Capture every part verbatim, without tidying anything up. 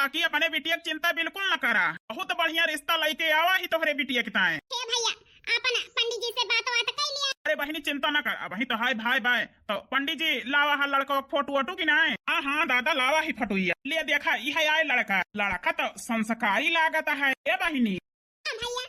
कि अपने बिटिया के चिंता बिल्कुल न करा, बहुत बढ़िया रिश्ता लइके आवा ही तोहरे बिटिया के ताए। हे भैया, अपन पंडित जी से बात बात कइ लिया। अरे बहिनी, चिंता न कर, अबहीं तो हाय भाई बाय, तो पंडित जी लावा हा लड़का के फोटो वोटो कि नाय? हाँ हाँ दादा, लावा ही फोटो। ये ले देखा, यह आए लड़का, लड़का तो संस्कारी लागत है। ए बहिनी, हाँ भैया।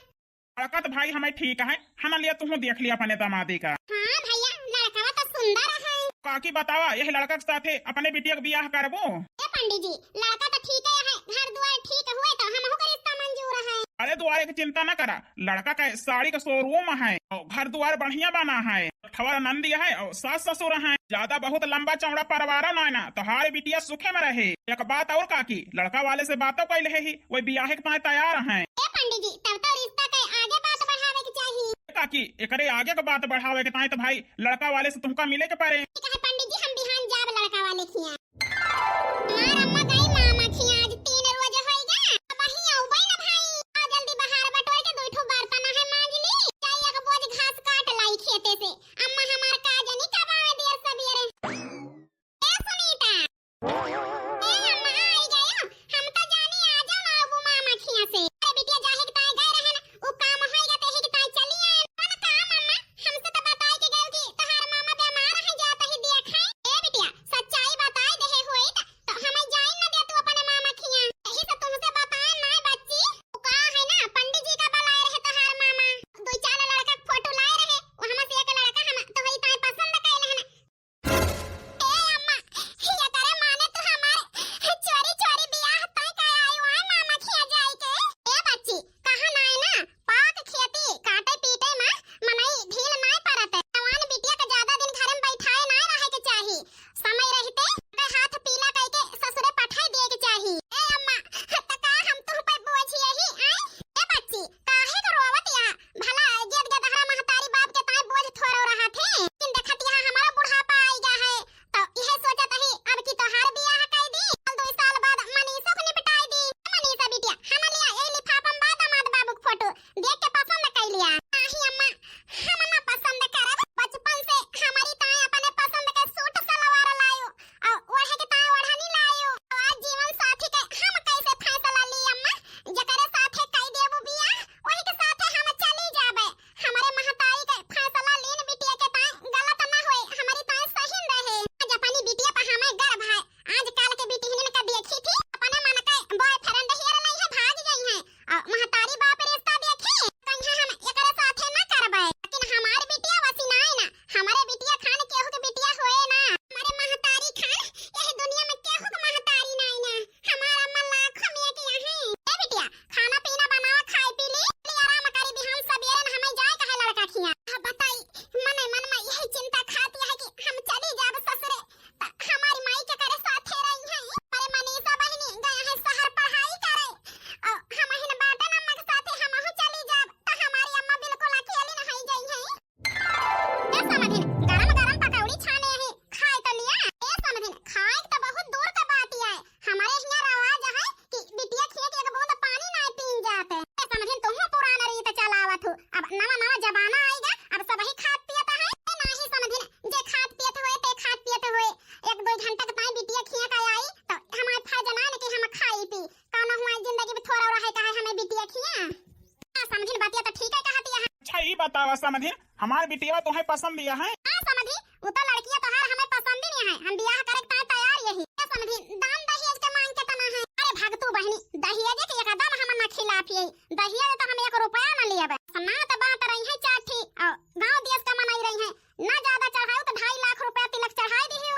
लड़का तो भाई हमें ठीक है, है ना? लिया तुहूँ देख लिया अपने दामादी का। हाँ भैया, लड़कवा तो सुंदर है। काकी बतावा, यह लड़का के साथे अपने बिटिया के बियाह करबो? ए पंडित जी, लड़का तो ठीक है, है, घर दुआर ठीक हुए तो हमहू का रिश्ता मंजूर है। अरे दुआरे की चिंता न करा, लड़का का साड़ी का शोरूम है और घर दुआर बढ़िया बना है, ठवर नंदी है और सास ससुर हैं, ज्यादा बहुत लंबा चौड़ा परिवार ना है ना, तोहार बिटिया सुखे में रहे। एक बात और काकी, लड़का वाले से बातों कइले ही, वही बियाहे के ताए तैयार हैं। ए पंडित जी, तब तो रिश्ता के आगे बात बढ़ावे के चाही। काकी, एकरे आगे के बात बढ़ावे के ताए तो भाई लड़का वाले से तुमका मिले के पड़े। ठीक है पंडित जी, हम बिहान जाब लड़का वाले खिया। हमार अम्मा गई मामा खिया, आज तीन रोज होइगा, अबहीं अउबे न भाई। आ जल्दी बहार बटोर के दुइ ठो बर्तन है मांज ली, जाई एक बोझ घास काट लाई खेते से। अम्मा हमार का जानी कब आवे देर सबेरे। ए सुनीता, ए अम्मा आई गयो, हम तो जानी आ जाओ ना अबू मामा खिया से। अरे बिटिया जाहे के ताए गए रहन, उ काम होइगा तेही के ताए चली आए। कौन काम अम्मा? हमसे तो बताई के गयो कि तोहार मामा बीमार है, जात ही देख है। ए बिटिया, सच्चाई बताई देहे होई त तो हमें जाइन न दे तू अपने मामा खिया। यही से तुमसे बताए नाय बच्ची। उ का है ना, पंडित जी का बुलाए रहे तोहार मामा। दुइ चार लड़का के फोटो लाए रहे, वहमा से एक लड़का हम तोहरी ताई पसंद कइले हन। ए अम्मा, ये करे माने तू हमारे चोरी चोरी बियाह तय कर आई हुआ मामा खिया जाई के। ए बच्ची, कहा नाय ना, पाक खेती काटे पीटे मा मनई ढील नाय परत। जवान बिटिया के ज्यादा दिन घर में बैठाए नाय रहे के चाही। समय रहते ओके हाथ पीला कइके ससुरे पठाए दिए के चाही। ए अम्मा, त का हम तुह पे बोझ यही, आय? ए बच्ची, काहे के रोवत या? भला गेद गेदहरा महतारी बाप के ताए बोझ थोड़ो रहत है। लेकिन देखत या हमारा बुढ़ापा आइगा है, तो इहे सोचत ही अब की तोहार बियाह कइ दी, साल दुइ साल बाद मनीषो के निपटाई दी। ए मनीषा बिटिया, हम लिया यही लिफाफा में बा दामाद बाबू के फोटो, देख के पसंद कइ लिया। नाही अम्मा, हम ना पसंद करब। बचपन से हमारी ताए अपने पसंद के सूट सलवार लायो, और ओढ़े के ताए ओढ़नी लायो। और आज जीवन साथी के हम कैसे फैसला ली अम्मा? जकरे साथे कइ देबू बियाह, वही के साथे हम चली जाबे। हमरे महतारी के फैसला लीन बिटिया के ताए गलत ना होए, हमरी ताए सही रहे। आज अपनी बिटिया पर हमें गर्व है। आजकल के बिटिहनिन का देखी थी, अपने मन के बॉयफ्रेंड हेर लई है, भाग गई है। और महतारी बाप रिश्ता देखे, कहीं हम एकरे साथे ना करबे। लेकिन हमार बिटिया वसी नाय ना, हमरे बिटिया खान केहू के बिटिया होए ना। हमरे महतारी खान यह दुनिया में केहू के महतारी नाय ना। हमार अम्मा लाखों में एक यहाँ। ए बिटिया, खाना पीना बनावा, खाए पी ली, चली आराम करी, बिहान सबेरे न हमें जाए कहे लड़का खिया। अब बताई, मने मन में यही चिंता खाती है कि हम चली जाब ससुरे, त हमारी माई के करे साथे रही है। अरे मनीषा बहिनी गए हैं शहर पढ़ाई करे, और हम हिन बाटन अम्मा के साथे हमहू चली जाब, त हमारी अम्मा बिल्कुल अकेली न होई जाई है। ए समधिन, गरम गरम पकौड़ी छाने ही, खाए तो लिया। ए समधिन, खाए तो बहुत दूर का बात ही है, हमारे हियाँ रवाज है कि बिटिया खिया के एक बूंद पानी नाय पीन जात। ए समधिन, तुहू पुराना रीत चलावत हो, अब नवा नवा जमाना आइगा, अब सबही खात पियत है। ए नाही समधिन, जे खात पियत होए ते खात पियत होए, एक दो घंटा के ताई बिटिया खिया का आई तो हमारे फर्ज ना न कि हम खाई पी, कौनो हुआ जिंदगी में थोड़ा रहे का है हमें बिटिया खिया। हाँ समधिन, बतिया तो ठीक है कहती है। अच्छा ई बतावा समधिन, हमार बिटिया तोहे पसंद दिया है? हाँ समधी, उ तो लड़किया तोहार हमें पसंद ही नहीं है, हम बियाह करे के ताई तैयार यही। ए समधी, दान दहेज के मांग केतना है? अरे भगतू बहिनी, दहेज के एकदम हम ना खिलाफ यही, दहेज तो हम एक रुपया ना लेबे। ना तो बात रही है चाठी और गाँव देश का मनाई रही है, ना ज्यादा चढ़ाऊ तो ढाई लाख रुपया तिलक चढ़ाई दी हो।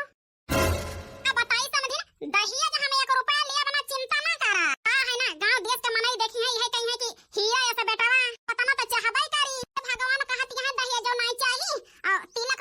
अब बताई समधिन, दहेज हम एक रुपया लेब ना, चिंता ना करा। का है ना, गाँव देश के मनई देखी है, यही कही है कि हिया ऐसा बेटवा, पतना तो चाहबे करी। भगवान कहती है दहेज जो नहीं चाही, और तिलक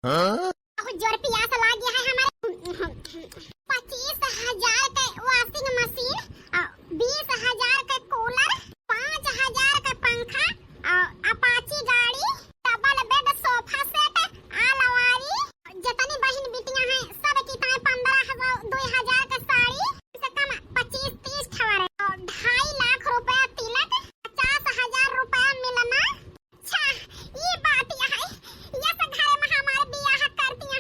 हाँ? बहुत जोर पियास लागी है हमारे। पच्चीस हजार के washing machine, आ, बीस हजार के cooler, पाँच हजार के पंखा, आ, Apache गाड़ी, double bed, sofa set, अलमारी, जितनी बहिन बिटिया हैं, सब की ताईं पन्द्रह हजार, दुई हजार के साड़ी, कम से कम पच्चीस तीस ठवारे, और ढाई लाख रुपया तिलक, पचास हजार रुपया मिलना। अच्छा, ई बात यह है, यस घरे में हमार बियाह करती है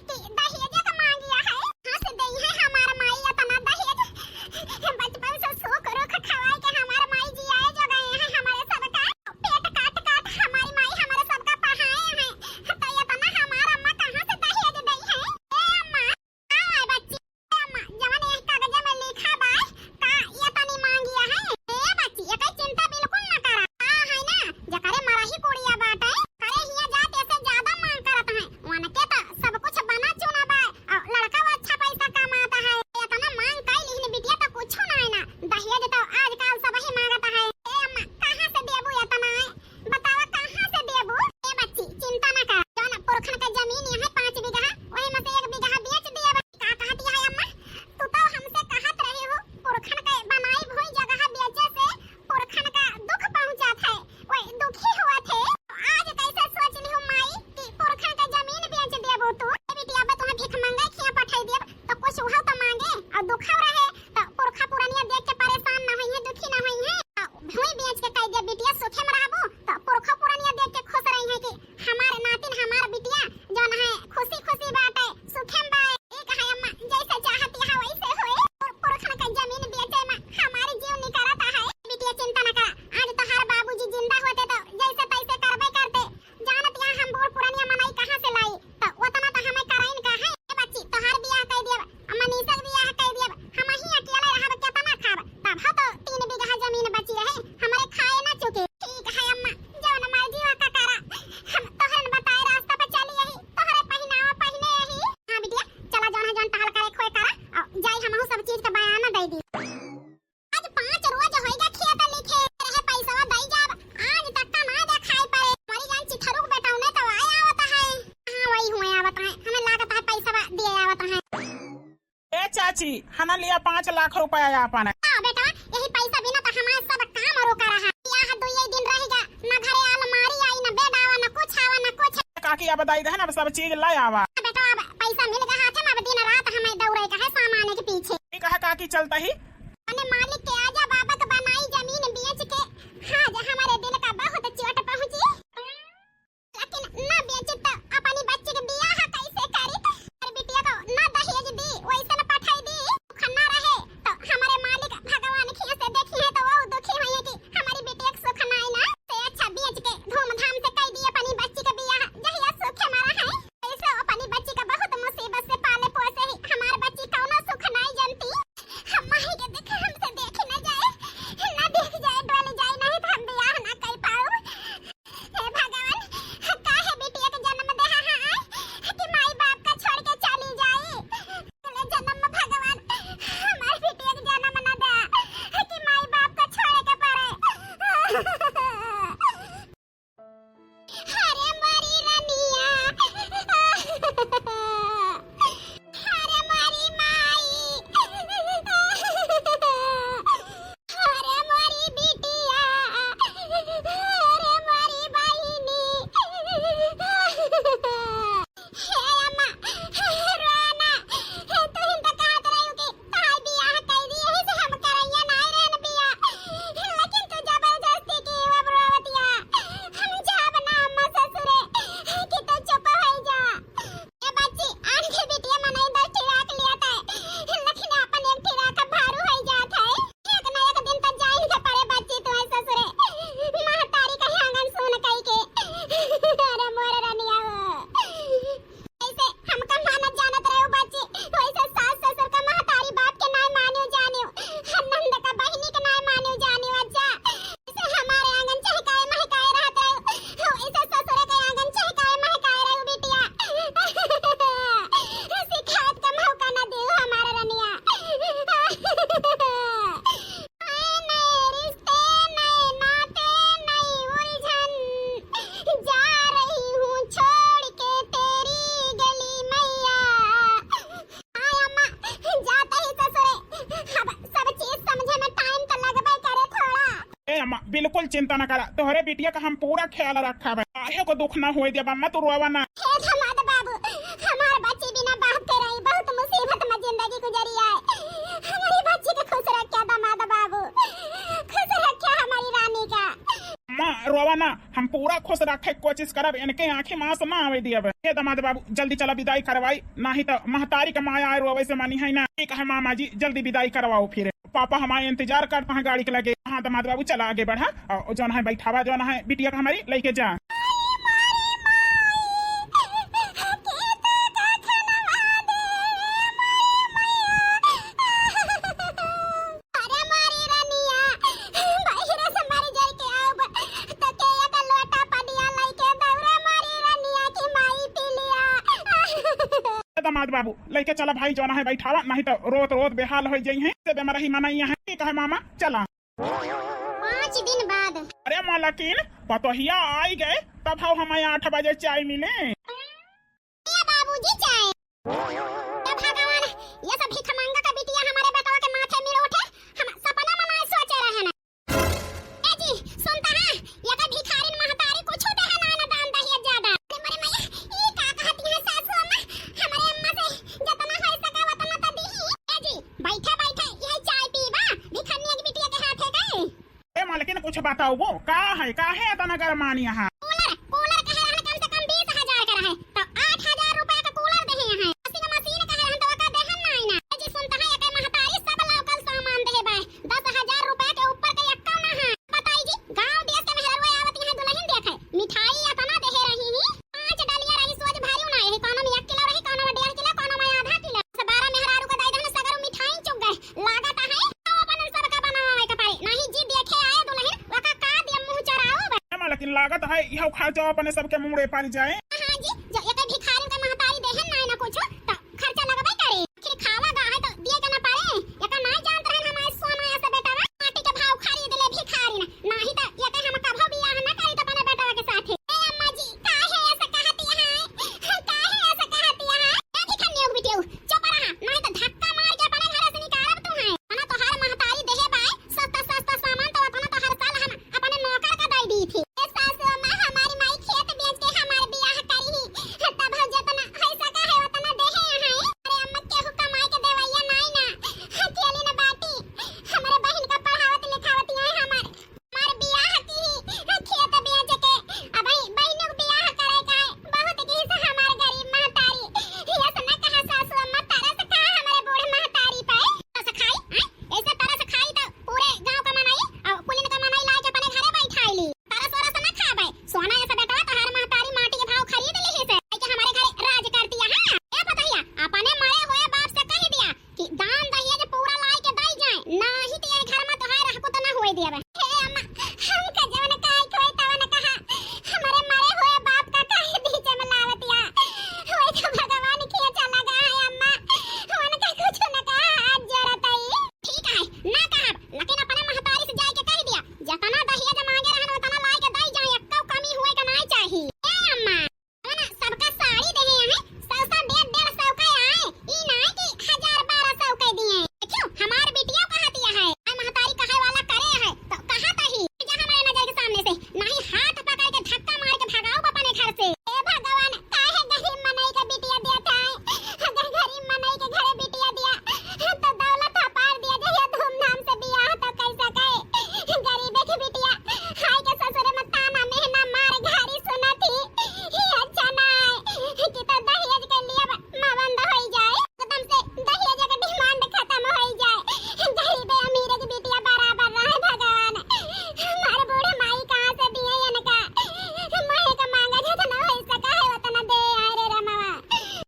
कि दहेज के मांगिया है। कहाँ से देई है हमार माई इतना दहेज? बचपन से सूख रूख खवाई के हमार माई जियाए जो गए हैं हमारे सबका। पेट काट काट हमारी माई हमारे सबका पढ़ाए हैं। तो इतना हमार अम्मा कहाँ से दहेज देई है? ए अम्मा, हाँ, बच्ची, अम्मा, जवन एह कागज में लिखा बा, का ये तनी मांगिया है? ए बच्ची, एकर चिंता बिल्कुल न करा। का है ना, जकरे मरही कुड़िया बाटे, करे हिया जात ऐसे ज्यादा मांग करत हैं। उनके तो सब कुछ बना चुना बा, और लड़का वो अच्छा पैसा कमाता है। इतना मांग कई लिहन बिटिया तो कुछ ना है ना, दहेज तो आजकल सब ही मांगता है। ए अम्मा, कहाँ से देबू इतना है? बतावा, कहाँ से देबू? ए बच्ची, चिंता ना कर, जौन पुरखन के जमीन यहाँ पाँच बीघा, वही में से एक बीघा बेच दिया। का कहती है अम्मा? तू तो हमसे कहत रही हो, पुरखन के बनाई भुई जगह बेचे से पुरखन का दुख पहुँचत है, वही दुखी हुआ थे। आज कैसे सोच ली हूँ माई कि पुरखन के जमीन बेच देबू तू? ए बिटिया, अब तुम्हें भीख मंगे खिया पठाई देब, तो कुछ उहो तो मांगे और दुखव रहे, तो पुरखा पुरनिया देख के परेशान ना होइहे, दुखी ना होइहे। तो भूमि बेच के कह दे बिटिया सुखे में रहबू, तो पुरखा पुरनिया देख के खुश रहिहे कि हमार नातिन, हमार बिटिया जौन है खुशी खुशी बाटे, सुखे में बाए। ई कहे अम्मा, जैसे चाहती है वैसे होए। पुर-, पुरखन के जमीन बेचे में हमारी जीव निकलता है। बिटिया चिंता न करा, आज तोहार बाबूजी जिंदा होते तो जैसे तैसे करबे करते। जानत यहाँ हम बूढ़ पुरनिया मनई कहाँ से लाई? तो उतना तो हमें कराइन का है। ए बच्ची, तोहार बियाह कई दियब, मनीषा के बियाह कई दियब, हम ही अकेले रहब, केतना खाब? तब हो तो तीन बीघा जमीन बची रहे, हमरे खाए ना चुके। ठीक है अम्मा, जौन मर्जी हो का करा, हम तोहरन बताए रास्ता पे चली यही, तोहरे पहिनावा पहिने यही। हाँ बिटिया, चला जौन है जौन टहल करे खोए करा, और जाई हमहू सब चीज के बयाना दे दी। आज पाँच रोज होइगा खेत लिखे रहे, पैसवा दई जाब, आज तक का ना देखाई पड़े। मरी जान चिथरू के बेटौने तो आए आवत है। हाँ, वही हुए आवत है, हमें लागत है पैसवा दिए आवत है। ए चाची, हना लिया पाँच लाख रुपया आपन। हाँ बेटा, यही पैसा बिना तो हमार सब काम रुका रहा। बियाह दुइये दिन रहिगा, ना घरे अलमारी आई, ना बेड आवा, ना कुछ आवा, ना कुछ। काकी अब दई दहन, अब सब चीज लै आवा। हाँ बेटा, अब पैसा मिल गया हाथे में, अब दिन रात हमें दौड़े का है सामान के पीछे। ठीक है काकी, चलता ही। अने मालिक के आजा बाबा के बनाई जमीन बेच के, हाँ, जे हमारे दिल का बहुत चोट पहुँची। लेकिन ना बेची तो अपनी बच्ची के बियाह कैसे करी? अरे बिटिया को ना दहेज दी, वैसे न पठाई दी, सुख ना रहे तो हमारे मालिक भगवान खिया से देखी है तो वो दुखी हुई है कि हमारी बिटिया के सुख ना आई ना। से अच्छा बेच के धूमधाम से कई दी अपनी बच्ची के बियाह, जहिया सुखे मरा है। ऐसे अपनी बच्ची का बहुत मुसीबत से पाले पोसे ही, हमार बच्ची कौनो सुख नहीं जानती। हम माही के कुल चिंता न करा, तोहरे बिटिया का हम पूरा ख्याल रखब। काहे को दुख न होए देब अम्मा, तू रोवा ना। हे दामाद बाबू, हमार बच्ची बिना बाप के रही बहुत मुसीबत में जिंदगी गुजरी आए। हमारी बच्ची के खुश रखिया दामाद बाबू, खुश रखिया हमारी रानी का। अम्मा रोवा ना, हम पूरा खुश रखे के कोशिश करब, इनके आँखी में आंस ना आवे दियब। हे दामाद बाबू, जल्दी चला विदाई करवाई, नाही तो महतारी का माया आए रोवे से मानी है ना। ठीक है मामा जी, जल्दी विदाई करवाओ फिर। पापा हमारे इंतजार करता है गाड़ी के लगे। हाँ दामाद बाबू, चला आगे बढ़ा, और जौन है बैठावा, जौन है बिटिया का हमारी लेके जा। अरे मारी रनिया, बहिरे से मर जाए के आउब, तो के एक लोटा पनिया लइके दौड़े मारी रनिया की माई पी लिया। ए दामाद बाबू, लइके चला भाई, जौन है बैठावा, नहीं तो रोत रोत बेहाल हो जाई है। से बेमरही मनैया है, ठीक है मामा, चला। पाँच दिन बाद। अरे मालकिन, पतोहिया आई गए, तब हम हमें आठ बजे चाय मिले। ए बाबूजी चाय। ए भगवान, ये सब भिखमंगा का बिटिया हमारे बेटवा के माथे मिल उठे, हम सपना में ना सोचे रहे ना। ए जी, सुनता है, ये तो भिखारिन महतारी कुछ दे है ना, ना दान दहिया ज्यादा। अरे मोरे मैया, ई का कहती है सासू अम्मा? हमारे अम्मा से जितना हो सका उतना तो दी। ए जी, बैठे बैठे यही चाय पीबा, भिखनिया की बिटिया के हाथे गए। ए मालकिन, कुछ बताओ, वो का है, काहे इतना गरमानी है? कूलर, कूलर कहे रहन कम से कम बीस हजार का रहे, तो आठ हजार रुपया का कूलर देहे हैं। वॉशिंग मशीन कहे रहन तो ओका देहन नाई ना। ए जी सुनता है, एके महतारी सब लोकल सामान देहे बाय, दस हजार रुपया के ऊपर के एक्को ना है। बताई जी, गांव देश के मेहररुआ आवत यहाँ दुल्हन देखे, मिठाई इतना देहे रही ही, पाँच डलिया रही, सोझ भारी ना रही, कोनो में एक किलो रही, कोनो में डेढ़ किलो, कोनो में आधा किलो। से बारह मेहरारू को दे देहन, सगरो मिठाई चुग गए। लागत है, तो अपन सबका बनावे के पड़े। नहीं जी देखे आए दुल्हन, ओका का दिया मुंह चराओ बे। ए मालकिन, लागत है, इहो खर्चा अपने सबके मुड़े पर जाए। हाँ जी, जो एक भिखारी के महतारी देहन ना, ना कुछ, तो खर्चा लगबे करे। आखिर खावा गा है, तो दिए के ना पड़े। एका ना जानत रहन हमारे सोना ऐसे बेटा बा। माटी के भाव खरीद ले भिखारी ना, नहीं तो ये हम कभो बियाह ना करी तो अपने बेटवा के साथे। ए अम्मा जी, काहे ऐसे कहती हैं? काहे ऐसे कहती हैं? ए भिखनिया के बिटिया, चुप रहा, नहीं तो धक्का मार के अपने घरे से निकालब तू है। ना तोहार महतारी देहे बाय, सस्ता सस्ता सामान तो उतना तो हर साल हम अपने नौकर का दे दी थी। ए सासू अम्मा, हमारी माई खेत बेच के हमार बियाह करी ही, तब हम जितना है सका है उतना देहे हैं। अरे अम्मा, केहू कमाई के देवैया नाई ना, अकेली न बाटी, हमारे बहिन का पढ़ावत लिखावत है हमार। हमार बियाह की खेत बेच के, अबही बहिनों के बियाह करे का है, बहुत किहिस हमार गरीब महतारी। यस न कहा सासू अम्मा, तरस खा हमारे बूढ़ महतारी पे। तरस खाई, हैं? ऐसे तरस खाई तो पूरे गांव का मनई और कुलीन का मनई लाए के अपने घरे बैठाई ली। तरस वरस न खाबे, सोना ऐसा बेटवा तोहार महतारी माटी के भाव खरीद ली से, कि हमारे घरे राज करती है। ए पतोहिया, अपने मरे हुए बाप से कह दिया कि दान दहेज पूरा लाई के दई जाए, नाही तो ये घर में तोहार रहको तो ना होए दिया बे। हे अम्मा, हमका जवन कहे के होए तवन कहा, हमारे मरे हुए बाप का काहे बीच में लावतिया? होए तो भगवान के अच्छा लगा है अम्मा, उनका कुछ न कहा, हाथ जोड़त हई। ठीक है, ना कहब, लेकिन अपने महतारी से जाए के कह दिया, जतना दहेज मांगे रहन उतना लाई के दई जाए, एक्को कमी हुए के ना चाही। ए अम्मा, ना, सबका साड़ी देहे हैं, सौ सौ, डेढ़ डेढ़ सौ का आए, ई ना है कि हजार बारह सौ के दिए। देखियो, हमार बिटिया कहतिया है, आ महतारी कहे वाला करे है, तो कहा तही, जा हमारे नजर के सामने से, नहीं हाथ पकड़ के धक्का मार के भगाओ अपने घर से। ए भगवान, काहे गरीब मनई के बिटिया दिया था? अगर गरीब मनई के घरे बिटिया दिया, तो दौलत हपार दिया, जहिया धूमधाम से बियाह तो कर सके। गरीबे के बिटिया, हाय के ससुरे में ताना मेहना मार घारी सुनत ही, ई अच्छा ना है कि तो दहेज के लिए मबंद होई जाए। एकदम से दहेज के डिमांड खत्म होई जाए, गरीबे अमीरे के बिटिया बराबर रहे। भगवान, हमार बूढ़ माई कहाँ से दिए इनका? माई का मांगा जितना होई सका है उतना दे आए रे रमवा।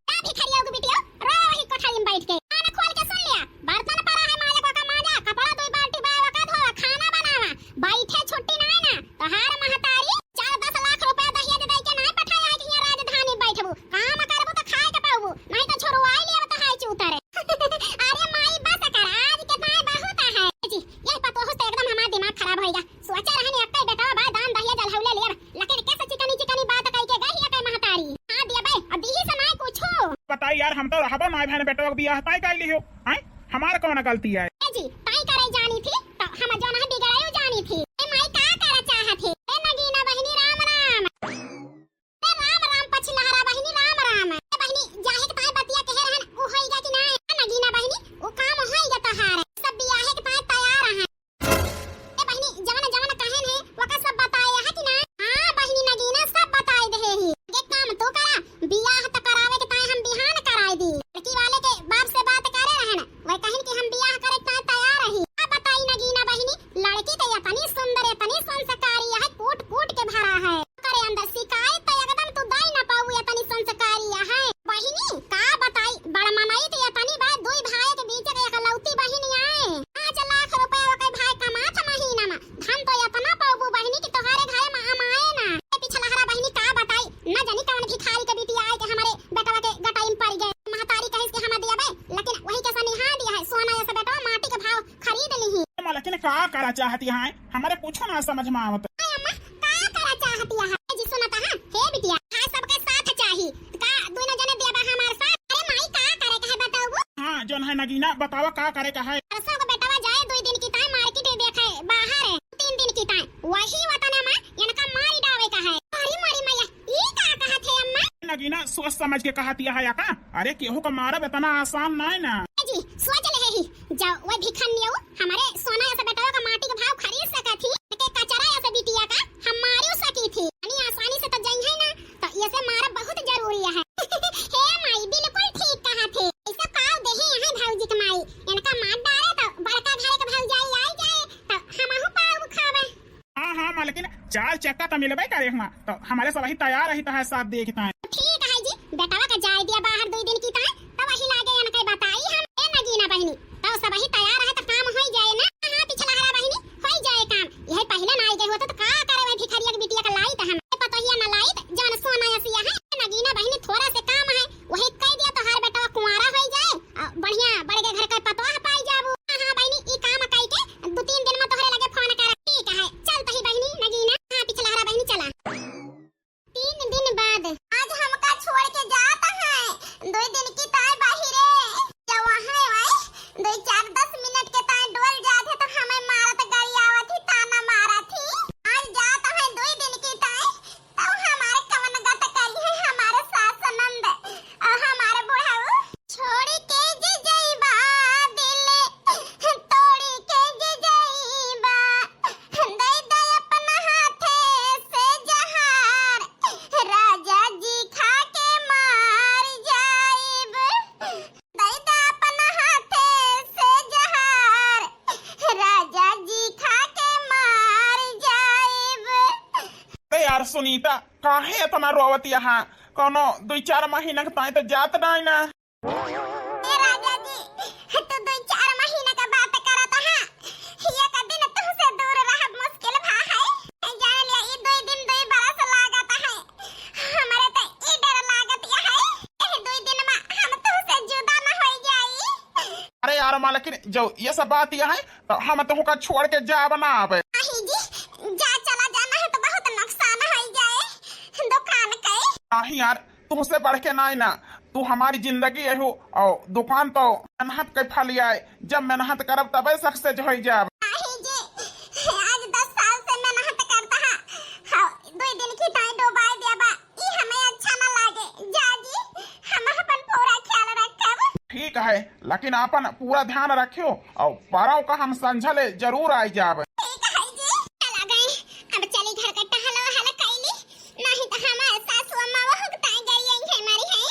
का भिखरिया के बिटिया, रो वही कोठरी में बैठ के। कान खोल के सुन लिया, बर्तन पड़ा है माजे को का माजा, कपड़ा दो बाल्टी बा का धोवा, खाना बनावा, बैठे छुट्टी ना है ना। तोहार महतारी चार दस लाख रुपया दहेज दे के नाय पठाया है कि यहाँ राजधानी बैठबू। काम करबू तो खाए के पाबू, नहीं तो छोड़वाई लिया तो हाय चूतर। अरे माई बस कर, आज के ताय बहुत है। जी, ये पतोह से एकदम हमार दिमाग खराब होइगा। सोचा रहनी एक्कै बेटवा बा दान दहेज अल्हौले लिया, लेकिन कैसे चिकनी चिकनी बात कह के गई है कै महतारी। हाँ दिया बे, अब दीही से नाय कुछो। बताई यार, हम तो रहबो नाय भैन बेटवा के बियाह ताई कर लियो। हैं? हमार कौन गलती है? ए जी, ताई करे जानी थी, तो हम जौन है बिगड़ायु जानी थी। ए माई का करत लेकिन वही के सनिहा दिया है, सोना जैसे बेटवा माटी के भाव खरीद लिही। मलकिन का करा चाहती है, हमरे कुछ ना समझ में आवत। अरे अम्मा, का करा चाहती है? ए जी सुनत है, हे बिटिया, खाए सबके साथ चाही, का दोनों जने देबा हमार साथ? अरे माई, का करे के है बताऊ? हाँ, जौन है नगीना, बतावा का करे का है? परसों को बेटवा जाए दुई दिन की ताई मार्केट देखे बाहर, तीन दिन की ताई, वही वतन में इनका मारी डावे का है। अरे मोरी मैया, ई का कहत है अम्मा? नगीना, सोच समझ के कहत है या का? अरे केहू का मारब इतना आसान ना है ना। ए जी, सोच ले ही, जब वो भिखनियऊ हमारे सोना ऐसे बेटवा का माटी के भाव खरीद सकत थी, के कचरा ऐसे बिटिया का हम मारियो सकी थी। यानी आसानी से तो जइहै ना, तो ये से मारब बहुत जरूरी है। हे माई, बिल्कुल ठीक कहत है। ऐसा काव देहे यहाँ भौजी के माई, इनका मार डारे तो बड़का घर के भौजाई आई जाए, तो हमहू पाव खावे। हाँ, हाँ, मलकिन, चार चक्का तो मिलबे करे हुआ, तो हमारे सबही तैयार रही तो है साथ देखे ताई। ठीक है जी, बेटवा का जाए दिया बाहर दुई दिन की ताई, तो वही लागे इनके बताई हम, ए नगीना बहिनी, तो सबही तैयार रहे तो काम होई जाए ना। हाँ, पिछला हरा बहिनी, होई जाए काम। यही पहले ना आई गए होते तो का करे वही भिखरिया के बिटिया का लाई तो हम, ए पतोहिया ना लाई तो जवन सोना ऐसी है। ए नगीना बहिनी, थोड़ा से काम है, वही कह दिया तोहार बेटवा कुंवारा होई जाए, आ बढ़िया बड़े के घर का पतोह पाई जाबू। हाँ, हाँ बहिनी, ई काम कई के दू तीन दिन में तोहरे लगे फोन कर। ठीक है, चल तही बहिनी नगीना। हाँ, पिछला हरा बहिनी चला। तीन दिन बाद। आज हमका छोड़ के जात है, दो दिन की ताई बाहिरे। जब वहाँ वही दो चार दस मिनट के ताई डोल जात है तो हमें मारत गरियावत ही, ताना मारत ही। आज जात है दो दिन की ताई, तब हमारे कवन गत करी है हमारे सास नंद और हमारे बुढ़ऊ। छोड़ी के जे जइबा दिल, तोड़ी के जे जइबा, दे दे अपना हाथे से जहार, राजा जी खा के मार जाइब। दे दे अपना हाथे से जहार, राजा जी खा के मार जाइब। अरे यार सुनीता, काहे इतना रोवत यहाँ? कौनो दुई चार महीना के ताई तो जात नाई ना। ए राजा जी, तू दुई चार महीना का बात करत हा। एक दिन तुहसे दूर रहब मुश्किल भा है। जान लिया, ई दुई दिन दुई बरस लागत है। हमरे तो ई डर लागत है, एह दुई दिन में हम तुहसे जुदा न होई जाई। अरे यार मालकिन, जो ये सब बात ये है, तो हम तुहका छोड़ के जाब ना आवे। नहीं जी, जा चला जाना है तो बहुत नुकसान होई जाए दुकान के। नहीं यार, तुहसे बढ़ के नाई ना, तू हमारी जिंदगी है हो, और दुकान तो मेहनत के फल आए, जब मेहनत करब तबे success होई जाब। नाही जी, आज दस साल से मेहनत करता है, हाँ, दो दिन की ताई डुबाई देबा, ई हमें अच्छा ना लागे। जा जी, हम अपन पूरा ख्याल रखब। ठीक है, लेकिन अपन पूरा ध्यान रखियो, और परौ का हम संझा ले जरूर आई जाब। ठीक है जी, चला गए, अब चली घर का टहलो हल कैली, नहीं तो हमारे सासू अम्मा वो हुकता गई है हमारी है।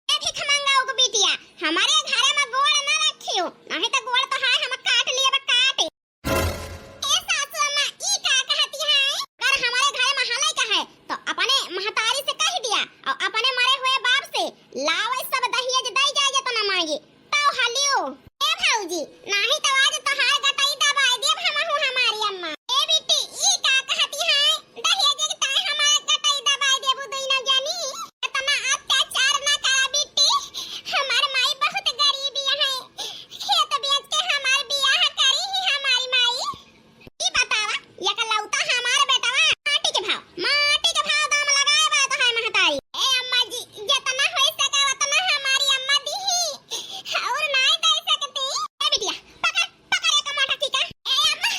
ए भिखमंगा उग बिटिया, हमारे घरे में गोड़ ना रखियो, नहीं तो गोड़ तो हाय हम काट लिए बा काट। ए सासू अम्मा, ई का कहती है? अगर हमारे घरे में हलई का है, तो अपने महतारी से कह दिया और अपने मरे हुए बाप से लावे सब दहेज दई जाए तो ना मांगी। तो हलियो। ए भौजी, नाही तो आज तोहार गटई दबाई देब हमहू हमारी अम्मा। ए बिट्टी, ई का कहती है? दहेज के ताई हमार गटई दबाई देबू दुइनो जनी। इतना अत्याचार ना करा बिट्टी, हमार माई बहुत गरीब है, खेत बेच के हमार बियाह करी ही हमारी माई। ई बतावा, एकलौता हमार बेटवा, माटी के भाव, माटी के भाव दाम लगाए बा तोहार महतारी। ए अम्मा जी, जितना होई सके उतना हमारी अम्मा दीही, और नाई दे सकती। ए बिटिया, पकड़, पकड़ एक मोटकी का। ए अम्मा,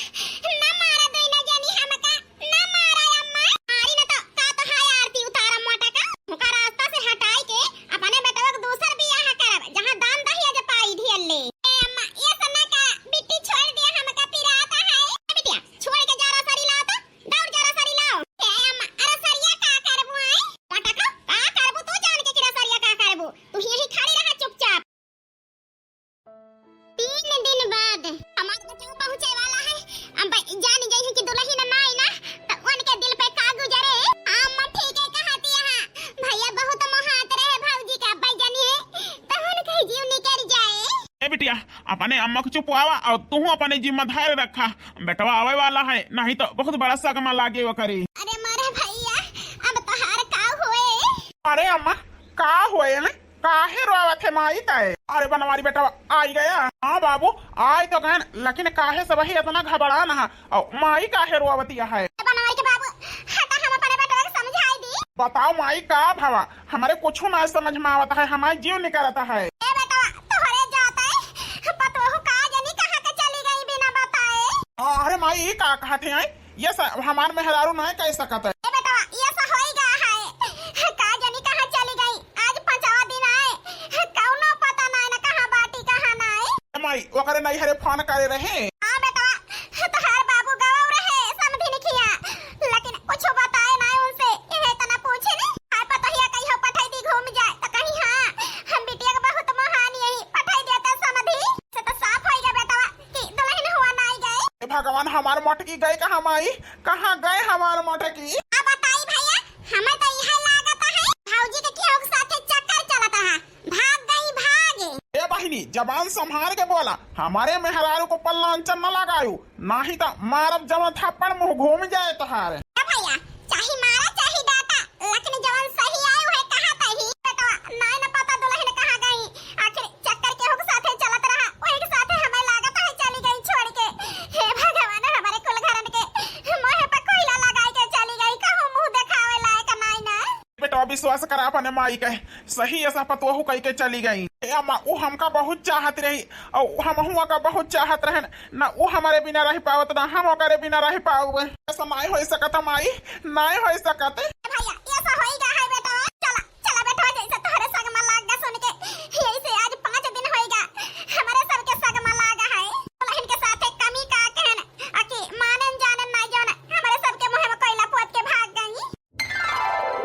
ना मारा दुइनो जनी हमका, ना मारा अम्मा। मारी न तो का तोहार आरती उतारा मोटका। ओका रास्ता से हटाई के अपने बेटवा के दूसर बियाह करब, जहाँ दान दहेज पाई ढेर ले। ए अम्मा, ये सब ना का, बिट्टी छोड़ दिया, हमका पिरात है। ए बिटिया, छोड़ के जा रसरी लाओ तो, दौड़ जा रसरी लाओ। ए अम्मा, रसरिया का करबू आए? पटक, का करबू तू जान के कि रसरिया का करबू? तू यहीं खड़ी रहा चुपचाप। तीन दिन बाद हमार बचाव पहुँचे वाला है। अब जान गई है कि दुल्हन ना आई ना, तो उनके दिल पे का गुजरे। अम्मा ठीक है कहती है, भैया बहुत मोहात रहे भौजी का, अब जानिए तो उनका जीव निकल जाए। ए बिटिया, अपने अम्मा को चुपवावा और तू अपने जिम्मेदार रखा। बेटवा आवे वाला है, नहीं तो बहुत बड़ा सदमा लागे वो करी। अरे मारे भैया, अब तोहार का होए? अरे अम्मा, का होए है? काहे रोवत है माई तय? अरे बनवारी बेटा, आई गया। हाँ बाबू, आय तो गए, लेकिन काहे सबही इतना घबरान है? और माई काहे रोवतिया है? बनवारी के बाबू, हटा, हम अपने बेटवा के समझाई दी। बताओ माई, का भवा? हमारे कुछ ना समझ में आवत है, हमारे जीव निकलता है। ए बेटवा, तोहरे जात है, पतोहू का जनी कहाँ के चली गई बिना बताए। अरे माई, ई का कहत है? ये स-, हमार मेहरारू नाय कह सकत है। ए बेटवा, ये स होई गया है। का जनी कहाँ चली गई? आज पाँचवा दिन आए, कौनो पता नाय न कहाँ बाटी, कहाँ नाय। ए माई, ओकरे नैहरे फोन करे रहे। हाँ बेटवा, तोहार बाबू गवा रहे समधिन खिया, लेकिन कुछ बताए नाय उनसे। ये इतना पूछे ने, हाय पतोहिया कहियो पठाई दी घूम जाए, तो कहीं हाँ, हम बिटिया के बहुत महान यही पठाई देते समधि। से तो साफ होई गया बेटवा कि दुल्हन हुआ नाई गए। ए भगवान, हमार मोटकी गए कहाँ माई? कहाँ गए हमार मोटकी? अब बताई भैया, हमें तो यह लागत है भौजी के केहू के साथे चक्कर चलत है, भाग गई भागे। ए बहिनी, जबान संभाल के बोला, हमारे मेहरारू को पल्लांचन न लगायू, नाही तो मारब जमा थप्पड़ मुँह घूम जाए तोहार। ए भैया, चाहे मारा चाहे डांटा, लेकिन जवन सही आए वह कहा तही। बेटवा, नाय न पता दुल्हन कहाँ गई, आखिर चक्कर केहू के साथे चलत रहा, वही के साथे हमें लागत है चली गई छोड़ के। हे भगवान, हमारे कुल घरन के मुँह पे कोयला लगाई के चली गई, कहूँ मुँह देखावे लायक नाय ना। बेटवा विश्वास करा अपने माई के, सही ऐसा पतोहू कह के चली गई। ए अम्मा, वो हमका बहुत चाहत रही और हम हुआ का बहुत चाहत रहन, ना वो हमारे बिना रह पावत ना हम ओकरे बिना रह पाउबे। ऐसा नाय हो सकत है माई, नाय हो सकत। भैया, ये सब होई गा है बेटवा। चला, चला बेटवा, जैसे तोहरे सगमा लाग गा सुन के, यही से आज पाँच दिन होई गा, हमारे सबके सगमा लाग गा है। दुल्हन के साथे कमी का कहन, आके मानन जानन नाय जौन, हमारे सबके मुँह में कोयला पोत के भाग गई।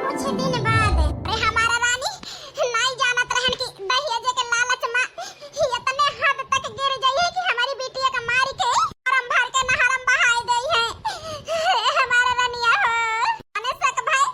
कुछ दिन बाद, अरे हमारा रानी, नाई जानत रहन कि दहेज के लालच में इतने हद तक गिर गई है कि हमारी बिटिया का मार के करम भर के नहर में बहाई गई है। हमारा रनिया हो, अने सक भाई,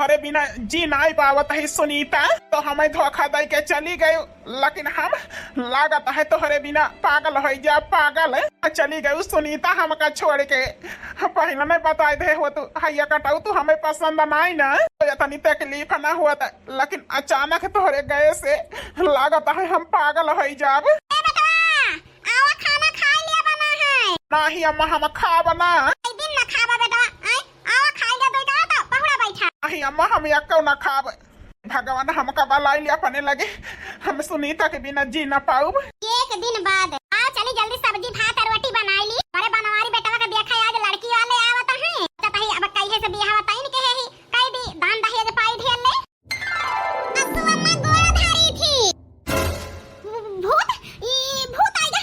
तोहरे बिना जी नाई पावत ही सुनीता, तो हमें धोखा दे के चली गई, लेकिन हम लागत है तोहरे बिना पागल होइ जा, पागल। चली गई सुनीता हमका छोड़ के। पहले नहीं बताई दे हो तू, हैया कटाऊ, तू हमें पसंद नाई ना, तो इतनी तकलीफ ना होत, लेकिन अचानक तोहरे गए से लागत है हम पागल होइ जाब। ए बेटवा, आवा, खाना खाइ लिया बना है। नाही अम्मा, हम खाब ना। एक दिन ना खाबा बेटवा, आय, आवा खाइ लिया, दो का तो पहुड़ा बैठा। नाही अम्मा, हम एको ना खाब। भगवान हमका बलाई लिया अपने लगे, हम सुनीता के बिना जी ना पाउब। एक दिन बाद, आओ चली जल्दी सब्जी भात और रोटी बनाई ली। अरे बनवारी बेटवा के देखा, आज लड़की वाले आवत हैं। तो तही अब कहिए से बियाह बताइन के है ही, कई दी दान दहेज पाई ढेर ले। सासू अम्मा गोड़ धरी थी। भूत, ई भूत आइगा,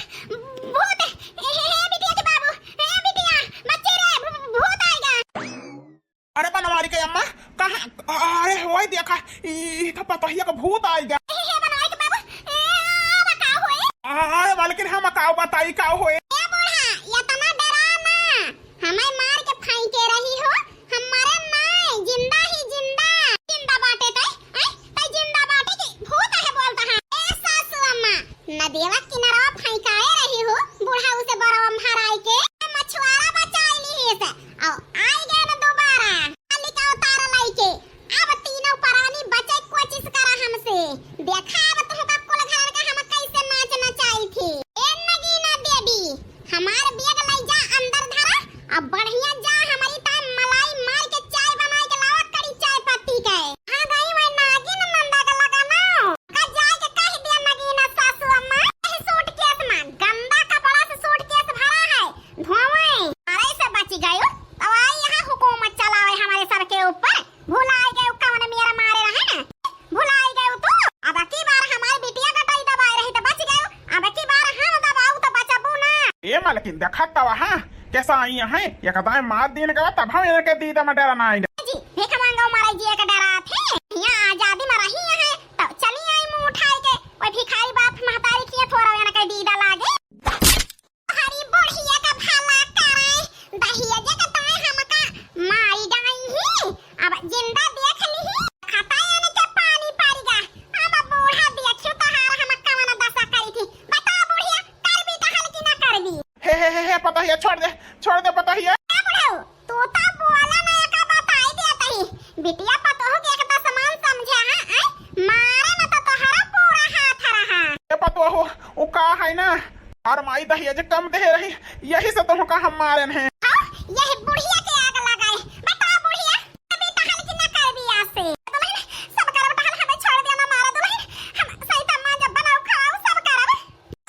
भूत। ए, हे, हे, बिटिया के बाबू, हे, बिटिया, बच्चे रे, भू-, भूत आइगा। अरे बनवारी के अम्मा, कहाँ? अरे होई देखा, ई, ई तो पतोहिया का भूत आइगा। हे, हे, बनवारी के बाबू, ए, अब का होई? अरे मालकिन, हम का बताई का होई? ए बूढ़ा, इतना डरा ना। हमें मार के फेंके रही हो, हम मरे नाय, जिंदा ही जिंदा। जिंदा बाटे तै, हैं? तै जिंदा बाटे कि भूत है बोलता है? ए सासू अम्मा, नदिया किनारा फेंकाए रही हो, बूढ़ा उसे बरवा भराई के, मछुआरा बचाई ली से, औ आई गए न दोबारा, काली का अवतार लाई के। अब तीनों परानी बचे कोशिश करा हमसे। देखा अब तुमका कुल घर का हम कैसे नाच नचाई थी। ए नगीना देवी, हमार bag लई जा अंदर धरा, अब बढ़िया जा हमारी ताई मलाई मार के चाय बनाई के लावा कड़ी चाय पत्ती के। आ गई मैं नागिन नंदा का लगा ना। का जाए के कह दिया नगीना सासू अम्मा। यही suitcase में गंदा कपड़ा से suitcase भरा है, धोवे। अरे से बच गयो, तो आई यहाँ हुकूमत चलावे हमारे सर के ऊपर। भुलाई गयो कवन मेरा मारे रहे ना, भुलाई गयो तू। अब की बार हमारी बिटिया का टाई दबाए रही तो बच गयो, अब की बार हम दबाऊ तो बचबू ना। ए मालकिन, देखा तवा, हाँ, कैसा आई है, एक दाएं मार दीन का, तब हम इनके दीदा में डरा ना आई। जी, भीख मांगो मारे जी एक डरा थे, यहाँ आजादी में रही है, तो चली आई मुंह उठाए के, कोई भिखारी बाप महतारी किए थोड़ा इनके दीदा लागे। हरी बुढ़िया का भला करे, दहिया जे के तोय हमका मारी डाई ही। अब जिंदा देख ली ही, खतायन के पानी पड़िगा। अब बूढ़ा देखियो तोहार हम कवन दशा करी थी। बता बुढ़िया, करबी कहल कि ना करबी? हे, हे, हे, हे, पतोहिया, छोड़ दे, छोड़ दे पतोहिया। ए बुढ़ऊ, तू तो बोला ना, एका बताई देत ही। बिटिया पतोह के एक दसमान समझे, हाँ, आय? मारे में तो तोहरा पूरा हाथ रहा। ए पतोह, उ का है ना, और माई दहेज कम दे रही, यही से तुमका हम मारेन हैं। हाँ, यही बुढ़िया के आग लगाए। बता बुढ़िया, अभी तहल की न करबी आज से। दुल्हन, सब करब टहल हमें छोड़ देना, मारा दुल्हन, हम सही तम्मा जब बनाऊ खाऊ सब करब।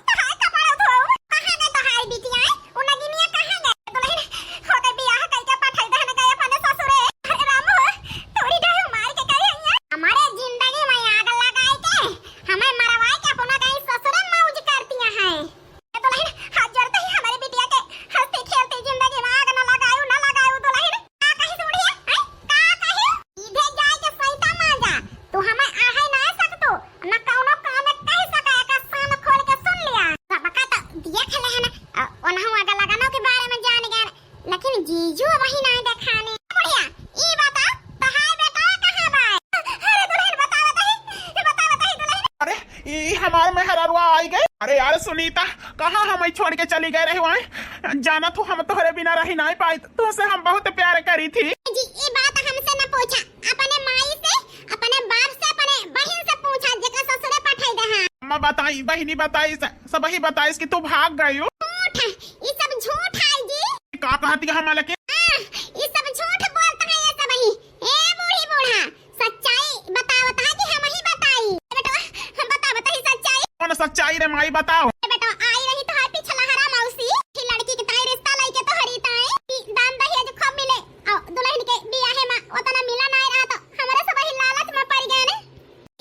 तोहार कपड़ा धोऊ, कहाँ गए तोहार बिटिया? उ नगिनिया कहाँ गए? दुल्हन, होके बियाह कइके पठाई दहन गए अपने ससुरे। अरे राम हो, तोरी डहू मार के कही है। हमारे जिंदगी में आग लगाई के, हमें मरवाई के अपना कहीं ससुरे मौज करती हैं। ए दुल्हन, हाथ जोड़ते ही हमारे बिटिया के हंसती खेलती जिंदगी में आग न लगायू, न लगायू दुल्हन। का कही बुढ़िया? हैं? का कही? सीधे जाए के सैता मांजा। तू हमें आहे ना सकतू, न कौनो काम कह सके, एका कान खोल के सुन लिया। सबका तो देख लेहन, अ, ओनहु आगे लगनो के बारे में जान गए, लेकिन जीजू वही ना देखाने। बुढ़िया, ई बता, तोहार बेटा कहाँ बा? अरे दुल्हन, बता, बताई, बता, बताई दुल्हन। अरे, ई हमार मेहररुआ आई गए। अरे यार सुनीता, कहाँ हमें छोड़ के चली गए रहे वहाँ? जाना तू हम तोहरे बिना रही नहीं पाई, तुमसे हम बहुत प्यार करी थी। जी, ई बात हमसे न पूछा, अपने माई से, अपने बाप से, अपने बहिन से पूछा, जेकर ससुरे पठाई दे हैं। अम्मा बताई, बहिनी बताई, स-, सबही बताइस कि तू भाग गयू। झूठ, ई सब झूठ है जी। का कहती है मालकिन? हाँ, ई सब झूठ बोलता है ये सबही। ए बूढ़ी बूढ़ा, सच्चाई बतावत है कि हमही बताई? बेटवा, हम बतावत ही सच्चाई। कौन सच्चाई रे माई, बताओ। ए बेटवा, आई रही तोहार पिछला हरा मौसी, कि लड़की के ताई रिश्ता लइके तोहरी ताई, कि दान दहेज खूब मिले, और दुल्हन के बियाहे में उतना मिला ना रहा, तो हमरे सबही लालच में पड़ गए ने।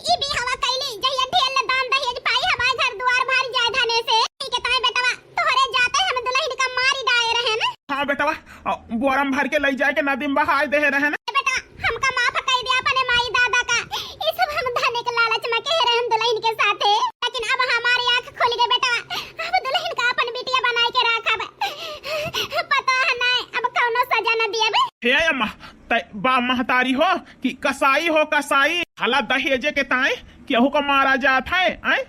ई बियाहवा कैली, जहिया ढेर ले दान दहेज पाई, हमार घर दुआर भर जाए धने से। ई के ताई बेटवा, तोहरे जाते हम दुल्हन का मारी डाए रहे न। हाँ बेटवा, अ, बोरम भर के लई जाए के नदी में बहाए दे रहे न। ए बेटवा, हमका माफ कर दे अपने माई दादा का। ई सब हम धने के लालच में कह रहे हम दुल्हन के साथे, लेकिन अब हमारी आँख खुल गई बेटवा। अब दुल्हन का अपन बिटिया बनाए के रखब। पता है ना, अब कौनो सजा न दिए। हे अम्मा, तै बा महतारी हो कि कसाई हो कसाई? हला दहेजे के ताई केहू को मारा जात है, आय?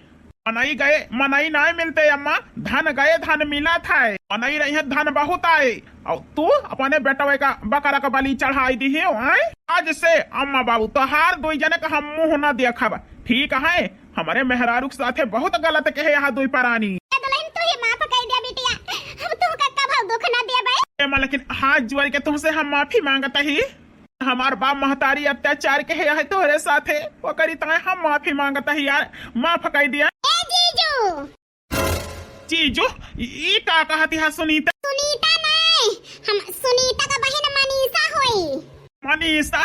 मनई गए मनई नाय मिलते अम्मा, धन गए धन मिलत है। मनई रही है धन बहुत आए, और तू अपने बेटवे का बकरा का बलि चढ़ाई दिहे हो, आय? आज से अम्मा बाबू तोहार दुई जने का हम मुँह न देखब, ठीक है? हमरे मेहरारू के साथे बहुत गलत कहे यहाँ दुई परानी। ए दुल्हन, तू ही माफ कइ दिया बिटिया, हम तू का कभो दुख न देबे। ए माँ, लेकिन हाथ जोड़ के तुमसे हम माफी मांगत ही, हमार बाप महतारी अत्याचार कहे है तोहरे साथे, ओकरी ताई हम माफी मांगत ही यार, माफ कइ दिया। ए जीजू। जीजू? ई का कहत है सुनीता? सुनीता नहीं, हम सुनीता का बहिन मनीषा होई। मनीषा?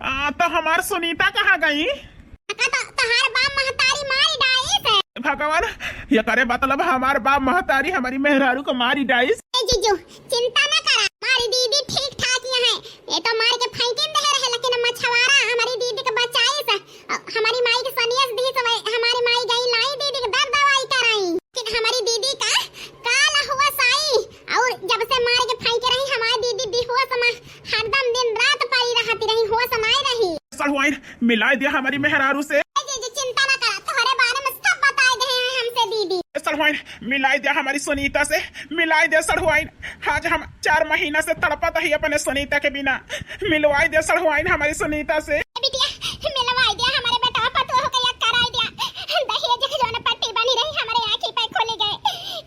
आ, तो हमार सुनीता कहाँ गई? अका तो तोहार बाप महतारी मारी डाइस। भगवान, ये करे मतलब हमार बाप महतारी हमारी मेहरारू को मारी डाइस। ए जीजू, चिंता ना करा, हमारी दीदी ठीक ठाक ही है। ये तो मार के फेंकिन दे रहे, लेकिन मछुआरा हमारी दीदी को बचाइस। अ, हमारी माई के सनेस दी, तो वही हमारी माई गई लाई दीदी के दर्द दवाई कराई। फिर हमारी दीदी का काल होश आई, और जब से मार के फेंके रही, हमारी दीदी बेहोश में हरदम दिन रात पड़ी रहती रही, होश में रही। सड़ुआइन, मिलाई दिया हमारी मेहरारू से। ए जीजू, चिंता ना करा, तोहरे बारे में सब बताए दे हैं हमसे दीदी। सड़ुआइन, मिलाई दिया हमारी सुनीता से, मिलाई दिया सड़ुआइन। आज हम चार महीना से तड़पत ही अपने सुनीता के बिना, मिलवाई दिया सड़ुआइन हमारी सुनीता से। ए बिटिया, मिलवाई दिया हमारे बेटवा पतोह के, एक कराई दिया। दहेज के जौन पट्टी बनी रही हमारे आँखी पे खुल गए,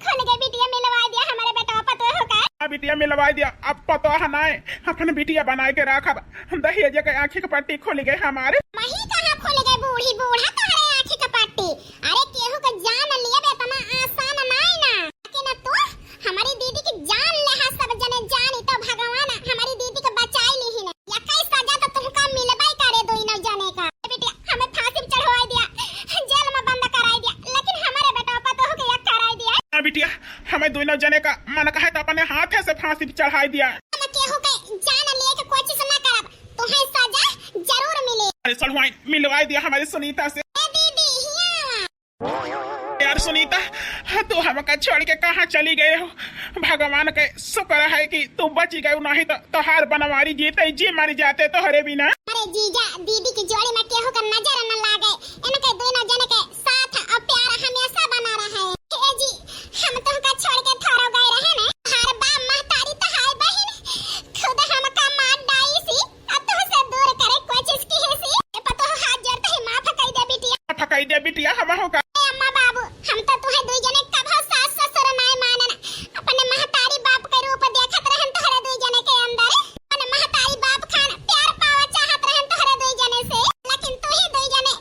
खुल गए बिटिया, मिलवाई दिया हमारे बेटवा पतोह का। हाँ बिटिया, मिलवाई दिया, अब पतोह नाय, अपन बिटिया बनाए के रखब। दहेज के आँखी के पट्टी खुल गए हमारे। मही कहाँ खुल गए बूढ़ी बूढ़ा तोहरे आँखी के पट्टी? अरे केहू के जान लियब इतना आसान नाय ना। लेकिन तू हमारी दीदी की जान ले हा, सब जने जानी तो भगवान हमारी दीदी के बचाई ली ही ना। या कई सजा तो तुमका मिलबे करे दोनों जने का। ए बिटिया, हमें फांसी पे चढ़वाई दिया, जेल में बंद कराई दिया, लेकिन हमारे बेटवा पतोह के एक कराई दिया। हाँ बिटिया, हमें दोनों जने का मन कहे तो अपने हाथे से फांसी पे चढ़ाई दिया। हम केहू के जान लिए के कोशिश ना करब, तुम्हें सजा जरूर मिले। अरे सड़ुआइन, मिलवाई दिया हमारी सुनीता से। ए दीदी, हिया। यार सुनीता, तू हमका छोड़ के कहाँ चली गए हो? भगवान के शुक्र है कि तू बची गए, नहीं तो तोहार बनवारी जीते जी मर जाते तोहरे बिना। अरे जीजा, दीदी की जोड़ी में केहू का नजर न लागे, इनके दोनों जने के साथ और प्यार हमेशा बना रहे। हे जी, हम तुमका छोड़ के थारो गए रहे ने, हर बाप महतारी तहार बहिन खुद हमका मार डाई सी। आ तोहसे दूर करे कोशिश की है सी। ए पतोह, हाथ जोड़ते ही माफ कई दे बिटिया। माफ कई दे बिटिया, हम हो का। ए अम्मा बाबू, हम तो तुहे दुई जने कभो सास ससुर नाय मानन। अपने महतारी बाप के रूप देखत रहन तोहरे दुई जने के अंदर। अपने महतारी बाप खान प्यार पावा चाहत रहन तोहरे दुई जने से। लेकिन तू ही दुई जने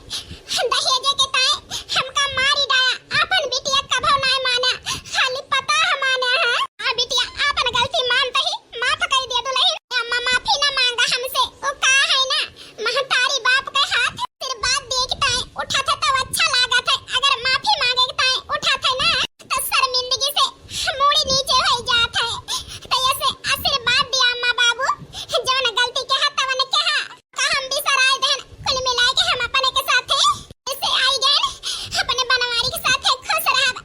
दहेजे के ताए हमका मारी डाया। आपन बिटिया कभो नाय माना, खाली पतोह माना है। आ बिटिया, आपन गलती मानते ही माफ कई दे दुलहिन। अम्मा माफी ना मांगा हमसे, वो का है ना, महतारी बाप के हाथ आशीर्वाद दे के ताई उठा थे तब अच्छा लागत है, अगर माफी मांगे के ताई उठा थे ना तो शर्मिंदगी से मूड़ी नीचे हो जात है। तो ऐसे आशीर्वाद दिया अम्मा बाबू, जौन गलती के हाथ तवन के हा, का हम बिसराए देहन, कुल मिलाए के हम अपने के साथे ऐसे आई गए, अपने बनवारी के साथे खुश रहब।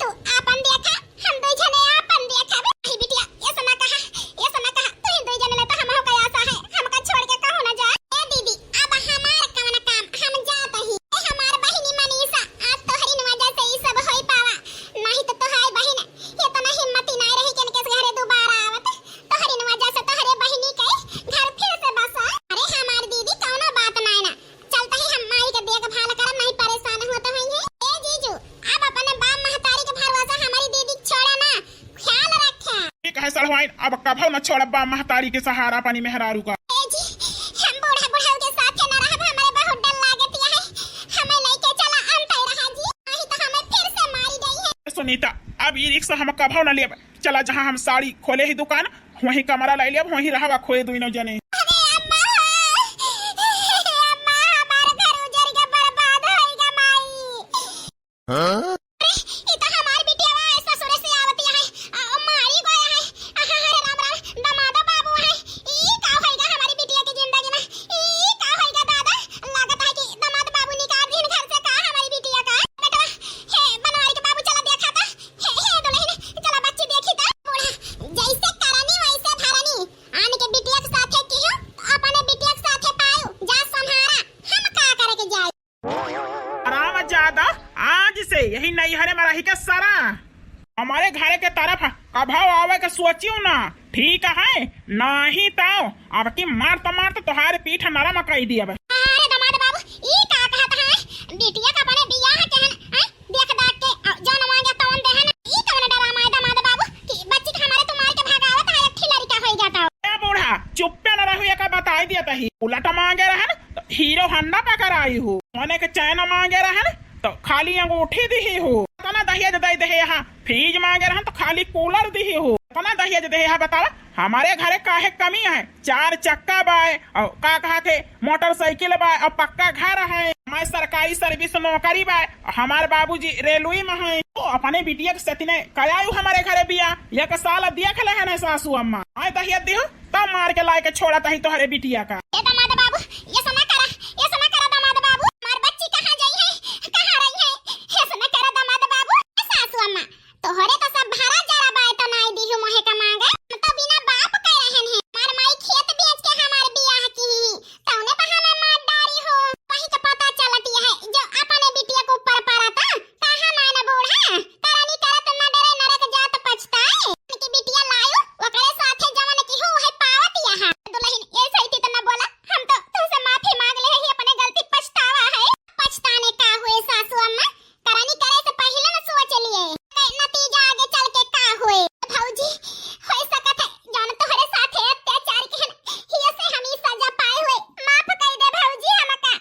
तू आपन देखा, हम दुई जने आपन देखब। अही बिटिया, ऐसा ना कहा, ऐसा ना कहा। तू ही दुई जने ले तो हम हो गया आशा है। हमका छोड़ के कहूँ ना जा। ए दीदी, अब हमार कवन काम? हम जात ही। ए हमार बहिनी मनीषा, आज तोहरी न वजह से ई सब होई पावा। नहीं तो तोहार बहिन इतना हिम्मती नहीं रही कि इनके घरे दोबारा आवत। तोहरी न वजह से तोहरे बहिनी के घर फिर से बसा। अरे हमार दीदी, कौनो बात नहीं ना। चलता ही हम माई के देखभाल करब, नहीं परेशान होत होइहैं। ए जीजू, अब अपने बाप महतारी के भरोसा हमारी दीदी के छोड़ा ना, ख्याल रखे। ठीक है सड़ुआइन, अब कभो न छोड़ब बाप महतारी के सहारा अपनी मेहरारू का। ए जी, हम बूढ़ा बुढ़ऊ के साथे न रहब, हमारे बहुत डर लागत है। हमें लेके चला अंतै रहा जी, नहीं तो हमें फिर से मारी गई है। सुनीता, अब ई रिक्शा हम कभो न लेब। चला, जहाँ हम साड़ी खोले ही दुकान, वहीं कमरा ले लेब, वहीं रहबा खोए दुइनो जने। अरे अम्मा, अम्मा, हमार घर उजर के बर्बाद होइगा माई। हाँ? अरे, ई तो हमार बिटिया ससुरे से आवती है, आ, मारी गया है। आहा, अरे राम राम, दमादा बाबू है। ई का होइगा हमारी बिटिया की जिंदगी में? ई का होइगा दादा? लागत है कि दमाद बाबू निकाल दीन घर से का हमारी बिटिया का। बेटवा, हे बनवारी के बाबू, चला देखा था। हे, हे दुलहिन, चला बच्ची देखी त। बूढ़ा, जैसे करनी वैसे भरनी। आन के बिटिया के साथे की घरे के तरफ कभउ आवे के सोचियो ना, ठीक है? नाहीं तउ अब की मारत मारत तोहार पीठ नरम कइ दियब। अरे दमाद बाबू, ई का कहत है? बिटिया का अपने बियाह के हन, हैं? देख दाख के, अ, जौन मांगे तौन देहन। ई कवन डरामा है दमाद बाबू कि बच्ची के हमारे तू मार के भगावत है, एक ठे लड़का होइ जाता हो। ए बूढ़ा, चुप्पे न रहू, एका बताइ दियत ही। बुलेट मांगे रहन, तो हीरो होंडा पकराई हो। सोने के चैन मांगे रहन, तो खाली अंगूठी दिही हो। एतना दहेज दइ देहे यहाँ, फ्रिज मांगे रहन, तो खाली कूलर दिही हो। एतना दहेज देहे यहाँ, बतावा, हमरे घरे काहे कमी है? चार चक्का बाय, अउ का कहत है, मोटरसाइकिल बाय, अउ पक्का घर है, हमार सरकारी सर्विस नौकरी बाय, हमार बाबूजी रेलवे में है। तो अपने बिटिया के सतिने कयायु हमरे घरे बियाह, एक साल देख लेहन सासू अम्मा। आय दहेज दिहु, तब मार के लाइके छोड़त ही तोहरे बिटिया का। ए दमाद बाबू, ऐसा ना करा, ऐसा ना करा दमाद बाबू, हमार बच्ची कहाँ जाई है, कहाँ रही है, ऐसा ना करा दमाद बाबू। ए सासू अम्मा, तोहरे तो सब भरा जरा बाय तो नाई दिहु मोहे का मांगे। हम तो बिना बाप के रहन है। हमार माई खेत बेच के हमार बियाह की ही, तौने तो हमें मार डारी हो। वही के पता चलती है, जो अपने बिटिया के ऊपर पड़ता। कहाँ नाई ना बूढ़ा, करनी करत न डरे नरक जात पछताए। उनकी बिटिया लायो, ओकरे साथे जवन की हो है पावत यहाँ। दुल्हन, ये सही थी तो न बोला, हम तो तुमसे माफी मांग ले ही, अपने गलती पछतावा है। पछताने का हुए सासू अम्मा, करनी करे से पहिले न सोच लिए। नतीजा आगे चल के का होए। भौजी, होइ सकत है जौन तोहरे साथे अत्याचार के हन, हिय से हम ई सजा पाए हुए। माफ कइ दे भौजी हमका,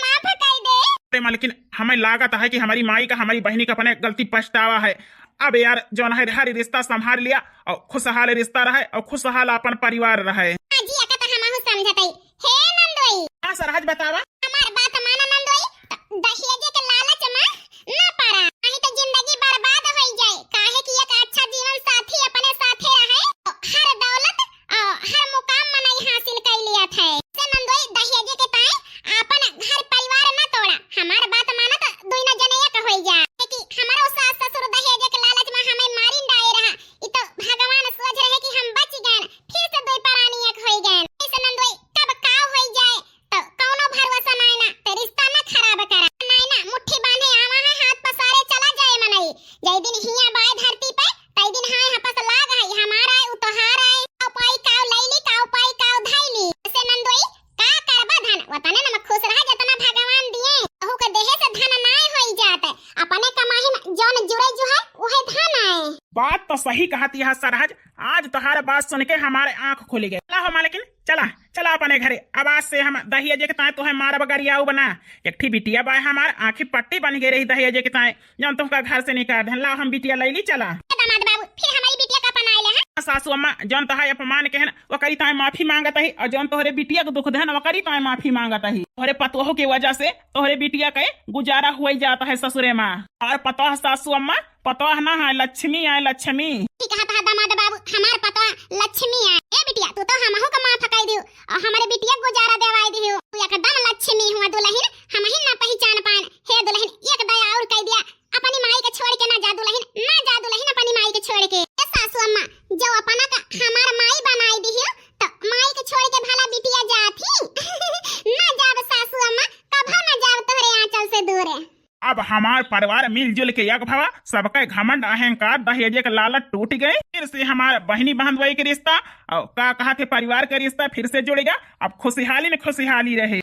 माफ कइ दे। अरे मालकिन, हमें लागत है कि हमारी माई का, हमारी बहिनी का अपने गलती पछतावा है। अब यार जौन है हर रिश्ता संभाल लिया अउर खुशहाल रिश्ता रहे अउर खुशहाल आपन परिवार रहे। हाँ जी, एका तो हमहू समझत हई। हे नंदोई। हाँ सरहज बतावा। हमार बात माना नंदोई, त दहेजे के लालच में ना पड़ा, नहीं तो जिंदगी बर्बाद होई जाए। काहे कि एक अच्छा जीवन साथी अपने साथे रहे, तो हर दौलत अउर हर मुकाम मनई हासिल कई लिया थे। से नंदोई दहेजे के ताई आपन घर परिवार ना तोड़ा, हमार बात माना तो दुइनो जने एक होई जा। कि हमारो सास ससुर दहेजे के लालच में हमें मारिन डाए रहा, ई तो भगवान सोच रहे कि हम बच गए, फिर से दुई परानी एक होई गए। ऐसे नंदोई कब का होई जाए, तो कौनो भरोसा नाय ना, ते रिश्ता ना खराब करा। नाय ना, मुट्ठी बांधे आवा है, हाथ पसारे चला जाए मनई। जय दिन हिया बाय धरती पे, तय दिन हाय हपस लाग है, हमार आय, उ तोहार आय। का उपाय काव लैली, का उपाय काव धैली। से नंदोई, का करबा धन, वतने न में खुश रहा, जतना भगवान दिए। कहू के देहे से धन नाय होई जात, अपने कमाही में जौन जुड़े जुहे, उहे धन आए। बात तो सही कहत यह सरहज, आज तोहार बात सुन के हमारे आँख खुल गए। चला हो मालकिन, चला, चला अपने घरे। अब आज से हम दहेजे के ताए तोहे मारब गरियाऊ बना। एक ठी बिटिया बाय हमार, आँखी पट्टी बन गई रही दहेजे के ताए, जौन तुमका घर से निकाल देहन। ला हम बिटिया लैली, चला। ए दामाद बाबू, फिर हमारी बिटिया का अपनाए ले हैं? सासू अम्मा, जौन तोहार अपमान के हन, ओकरी ताए माफी मांगत ही, और जौन तोहरे बिटिया के दुख देहन, ओकरी ताए माफी मांगत ही। तोहरे पतोह के वजह से तोहरे बिटिया के गुजारा हुई जात है ससुरे मा। और पतोह सासू अम्मा, पतोह ना है, लक्ष्मी है, लक्ष्मी। ठीक कहत है दामाद बाबू, हमार पतोह लक्ष्मी है। ए बिटिया, तू तो हमहू का माफ कई दियो और हमारे बिटिया के गुजारा देवाई दियो। तू एकदम लक्ष्मी हुआ दुल्हन, हम ही ना पहचान पान। हे दुल्हन, एक दया और कई दिया, अपनी माई के छोड़ के ना जा दुल्हन, ना जा दुल्हन अपनी माई के छोड़ के। ए सासू अम्मा, जो अपना का हमार माई बनाई दियो, तो माई के छोड़ के भला बिटिया जात ही? ना जाब सासू अम्मा, कभो ना जाब तोहरे आंचल से दूर। अब हमार परिवार मिलजुल के एक भवा, सबके घमंड अहंकार दहेजे के लालच टूट गए। फिर से हमार बहिनी बहनोई के रिश्ता और का कहत है परिवार के रिश्ता फिर से जुड़ गया। अब खुशहाली न खुशहाली रहे।